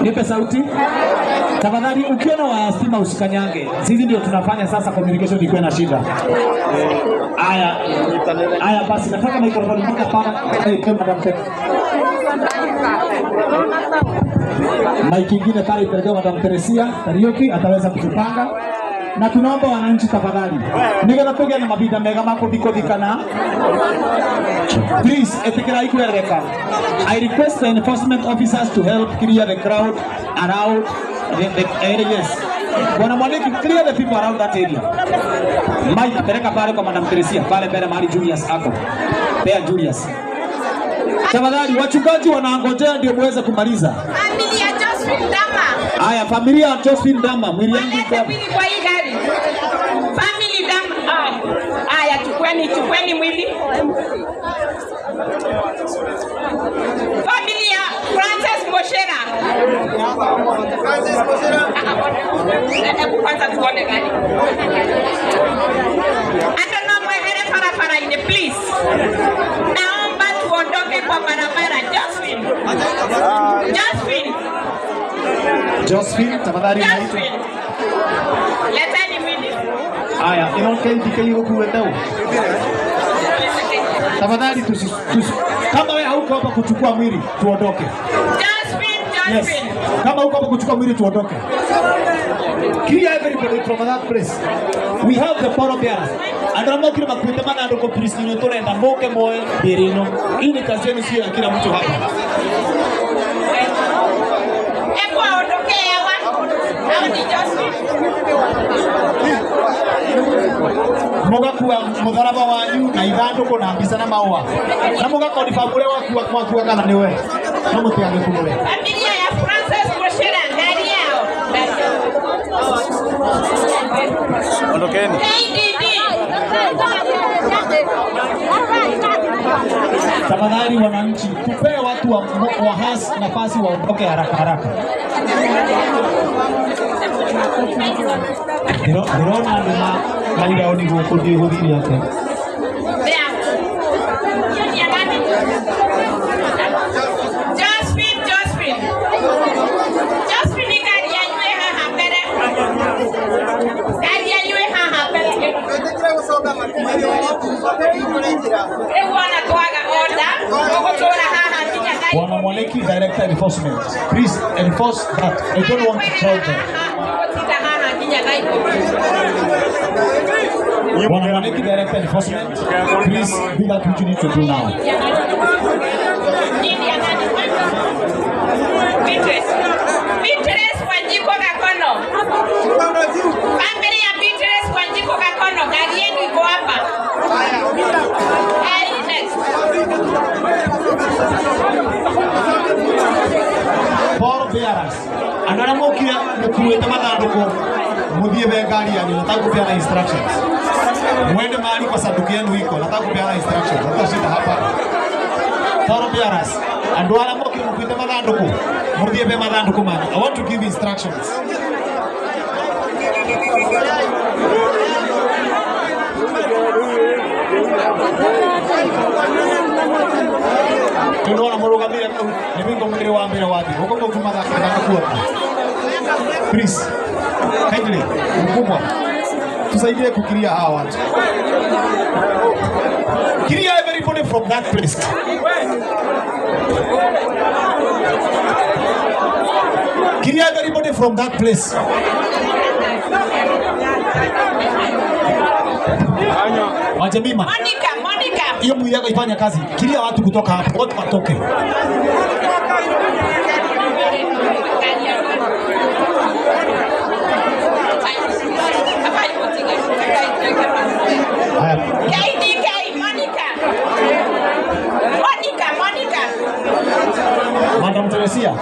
Nipe sauti tafadhali. Ukiona wa stima usikanyange. Sisi ndio tunafanya sasa communication ikuwe na shida. Haya, haya basi, nataka microphone mpaka pale Madam Ken. Mic ingine pale ipelekwe Madam Teresia Kariuki, ataweza kutupanga. Na tunaomba wananchi tafadhali, nigetha tugie na mabinda mega ma kuthikũthikana. Please, etikira ikwereka. I request the enforcement officers to help clear the crowd around the area. Yes. Bwana Mwaniki, clear the people around that area. Mike, peleka pale kwa Madam Teresia, pale mbele mahali Julius ako. Pea Julius. Tafadhali wachungaji wanaangojea ndio muweze kumaliza. Familia Josephine Dama. Haya, familia ya Josephine Dama, mwili yangu iko Walete mwili kwa hii gari. Family Dama. Haya, chukueni, chukueni mwili. Familia Francis Moshera. Francis Moshera. Hebu kwanza tuone gari. Hata no mwehere parapara ine, please. Naomba tuondoke kwa barabara. Josephine. Josephine, Josephine, tafadhali unaitwa. Josephine. Leteni mwili. Haya, ino KDK igukuĩte ũ? Tafadhali tusi, kama wewe hauko hapa kuchukua mwili tuondoke. Josephine, Yes. Josephine. Kama huko hapa kuchukua mwili tuondoke. Clear everybody from that place. We have the pall bearers. Andũ arĩa mokire makuĩte mathandũkũ, please, nĩ tũrenda mũke moe mbĩrĩ ĩno. Hii ni kazi yenu, sio ya kila mtu hapa. Hebu aondokee hawa. Hao ni Josephine. Mũgakua mũtharaba wanyu na ithandũkũ na mbica na mahũa na mũgakonfirm ũrĩa wakua mwakua kana nĩwe, no mũtigagĩkunũre. Familia ya Francis Moshera, gari yao. Ondokeni. KDD. Tafadhali wananchi, tupee watu wa hearse nafasi waondoke haraka haraka. Ndĩrona andũ mariraoni gũkũ ndiũĩ gũthire atĩa. There. Hiyo ni ya nani? Josephine, Josephine. Josephine, gari yanyu ĩ haha mbere. Gari yanyu ĩ haha mbere. Rĩu ona twaga order, tũgũtũra haha nginya thaa Bwana Mwaniki, Director Enforcement, please enforce that. I don't want to crowd them. Tũgũtinda haha nginya thaa 10. Bwana Mwaniki, Director Enforcement, please do that which you need to do now. Nini ya nani? Beatrice. Beatrice Wanjiku Gakono. Family ya Beatrice Wanjiku Gakono, gari yenu iko hapa. Gari next. Pall bearers, andũ arĩa mokire mũkuĩte mathandũkũ mũthiĩ be ngari yanyu. Nataka kupeana instructions. Mwende mahali kwa sanduku yenu iko. Nataka kupeana instructions. Hata shida hapa. Pall bearers, andũ arĩa mokire mũkuĩte mathandũkũ mũthiĩ be mathandũkũ manyu. I want to give instructions. Tunaona mũrũgamire kau nĩ bingo mwĩrĩ wa mbere wathi gũkũ mũkuma thaka. Please, kindly, mkubwa, tusaidie kuclear hawa watu. Clear everybody from that place. Clear everybody from that place. Wajemima. Monica, Monica. Hiyo mwili yako ifanya kazi. Clear watu kutoka hapo, watu watoke. Haya. KDK, Monica. Monica, Monica. Madam Teresia.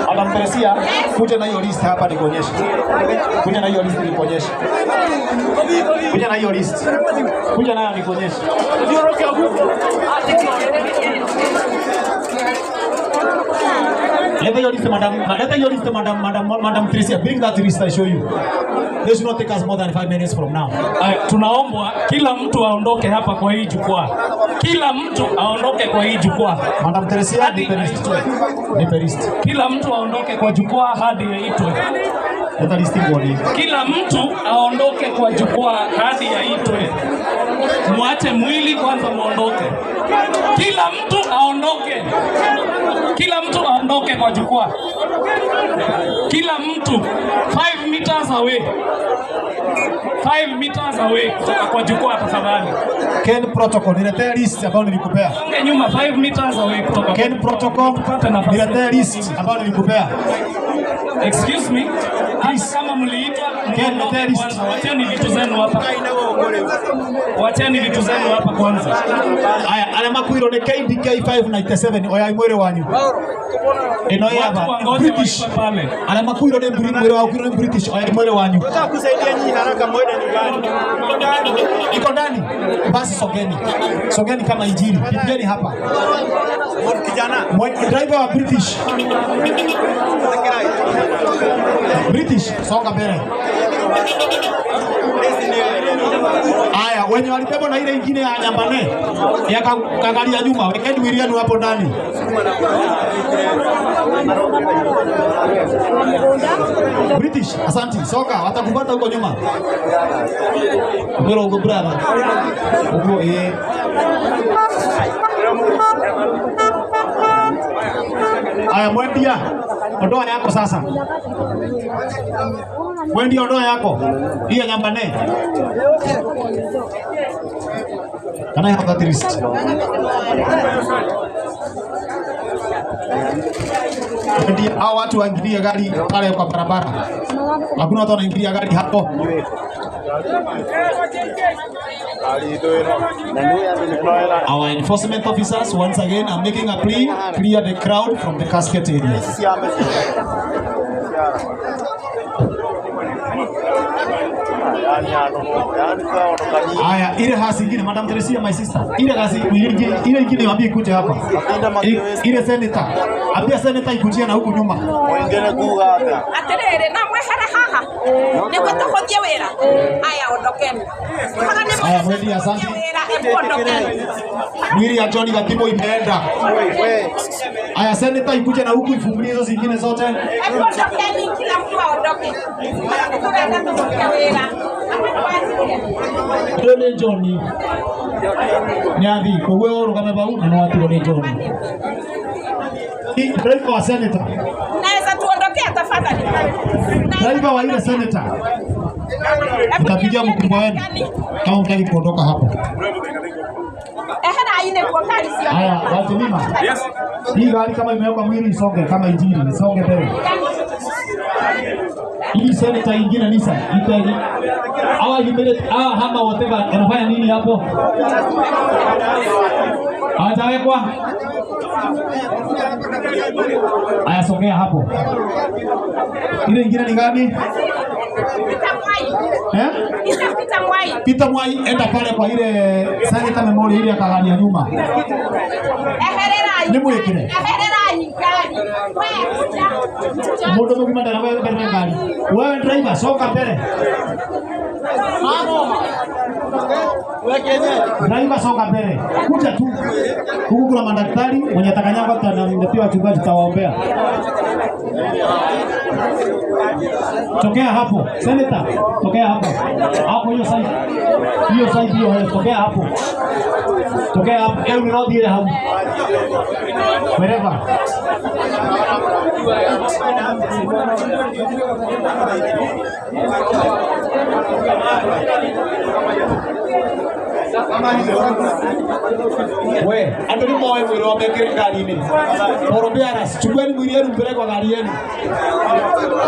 Madam Teresia, kuja na hiyo list hapa nikuonyeshe. Kuja na hiyo list nikuonyeshe. Kuja na hiyo list. Kuja nayo nikuonyeshe. Leta hiyo list, madam. Leta hiyo list, madam, madam, Madam Teresia. Bring that list, I show you. This should not take us more than 5 minutes from now. Aya, tunaombwa kila mtu aondoke hapa kwa hii jukwaa. Kila mtu aondoke kwa hii jukwaa. Madam Teresia, nipe list. Nipe list. Kila mtu aondoke kwa jukwaa hadi aitwe. Leta list ngoni. Kila mtu aondoke kwa jukwaa hadi aitwe. Mwache mwili kwanza, muondoke. Kila mtu aondoke. Kila mtu aondoke kwa jukwaa. Kila mtu 5 meters away. 5 meters away kutoka kwa jukwaa, tafadhali. Ken Protocol, niletee list ambayo nilikupea. Songe nyuma 5 meters away kutoka. Ken Protocol, Tupate nafasi. Niletee list ambayo nilikupea. Excuse me. Hata kama mliitwa, Ken, muondoke letee list. kwanza. Wacheni vitu zenu hapa. Wacheni vitu zenu hapa kwanza. Aya, arĩa makuirwo nĩ KDK 597, oyai mwĩrĩ wanyu. Ĩno Watu yaba wangoje British. waitwe pale. Arĩa makuirwo nĩ mwĩrĩ wao kuirwo nĩ British, oyai mwĩrĩ wanyu. Tunataka kusaidia nyinyi haraka mwende nyumbani. Iko ndani? Basi sogeni. Sogeni kama injili. Pigeni hapa. Kijana. Driver wa British. British, songa mbele. Aya, wenye walibebwa na ile ingine ya nyambane ya kagari ya nyuma, wekeni mwili yenu hapo ndani. British, asanti. Soka, watakupata huko nyuma. Mwero brother. Ugo eh. Aya, Mwendia, ondoa yako sasa. Mwendia, ondoa yako. Hiyo nyambane. Can I have that list? Ndio hao watu waingilie gari pale kwa barabara. Hakuna watu wanaingilia gari hapo. Our enforcement officers, once again, are making a plea, clear the crowd from the casket area. Aya, ile hasi ingine, Madam Teresia, my sister. Ile hasi ile ingine niambie ikuje hapa. Ile senator. Ambia senator ikujia na huku nyuma. Mwingine kuga. Atiriri na mwehera haha. Niguo tuhuthie wira. Aya, ondokeni. Aya, Mwendi, asante. Hebu ondokeni. Mwili ya Johnny Gatibo imeenda. Aya, senator ikuje na huku ifungulie hizo zingine zote. Hebu ondokeni, kila mtu aondoke. Turenda tuhuthie wira. Nĩ Johnny nĩ athi koguo ũrũgame bau na no watigwo nĩ Johnny. Driver wa senator. Naweza tuondokea tafadhali. Driver wa ile senator. Mtapigia mkubwa wenu kama mtaki kuondoka hapo. Ehera ine kwa kali sio. Haya, watimima. Yes. Hii gari kama imewekwa mwili isonge kama injili, isonge mbele. Hii senator ingine Nissan itaji. Hawa immediate hawa hama whatever wanafanya nini hapo? Hawajawekwa? Aya, songea hapo. Ile ingine ni gani? Peter Mwai. Eh? Peter Mwai. Peter Mwai, enda pale kwa ile Senator Memorial ile kagari ya nyuma. Eherera. Ni mwikire. Eherera ngari. Wewe Mundu mugima ndarawe mbere ngari. Wewe driver soka mbele. Driver soka mbele. Kuja tu. Huku kuna madaktari mwenye atakanyagwa na pia wachungaji tutawaombea. Tokea hapo. Senator, tokea hapo. Hapo hiyo side. Hiyo side hiyo, tokea hapo. Tokea hapo. Ewe unarudi ile hapo. Wherever. We, andu ni moe mwili wa mekire ngari-inĩ. Porobearas, chukueni mwili yenu mpeleke kwa gari yenu.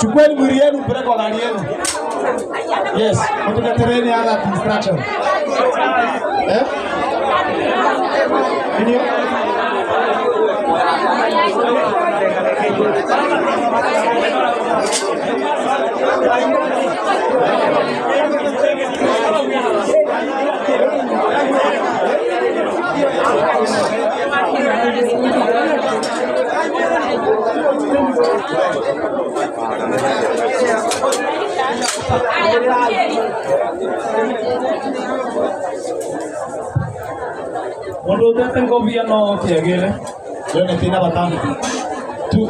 Chukueni mwili yenu mpeleke kwa gari yenu. Yes, mtukatereni other instruction. Eh? Nini? Aya, kujieni. Mundu utete ngobia no kiagire. Leo ni tena batano.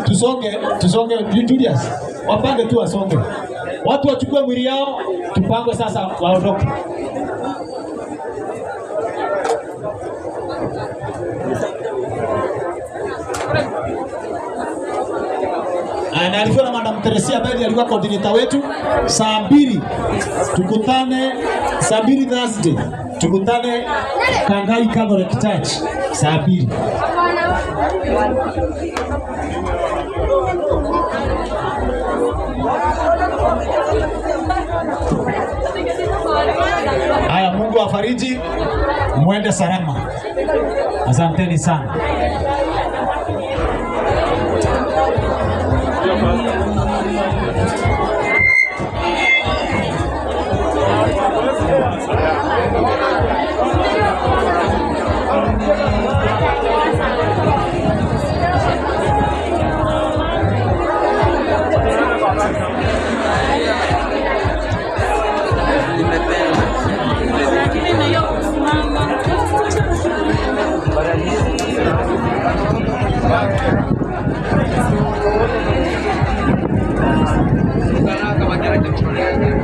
Tusonge, tusonge Julius. Wapange tu wasonge. Watu wachukue mwili yao, tupangwe sasa waondoke. Anaarifiwa na Madam Teresia ambaye alikuwa coordinator wetu. Saa 2 tukutane, saa 2 Thursday tukutane Kangai Catholic Church saa 2. Haya, Mungu awafariji, muende salama. Asanteni sana. Twende.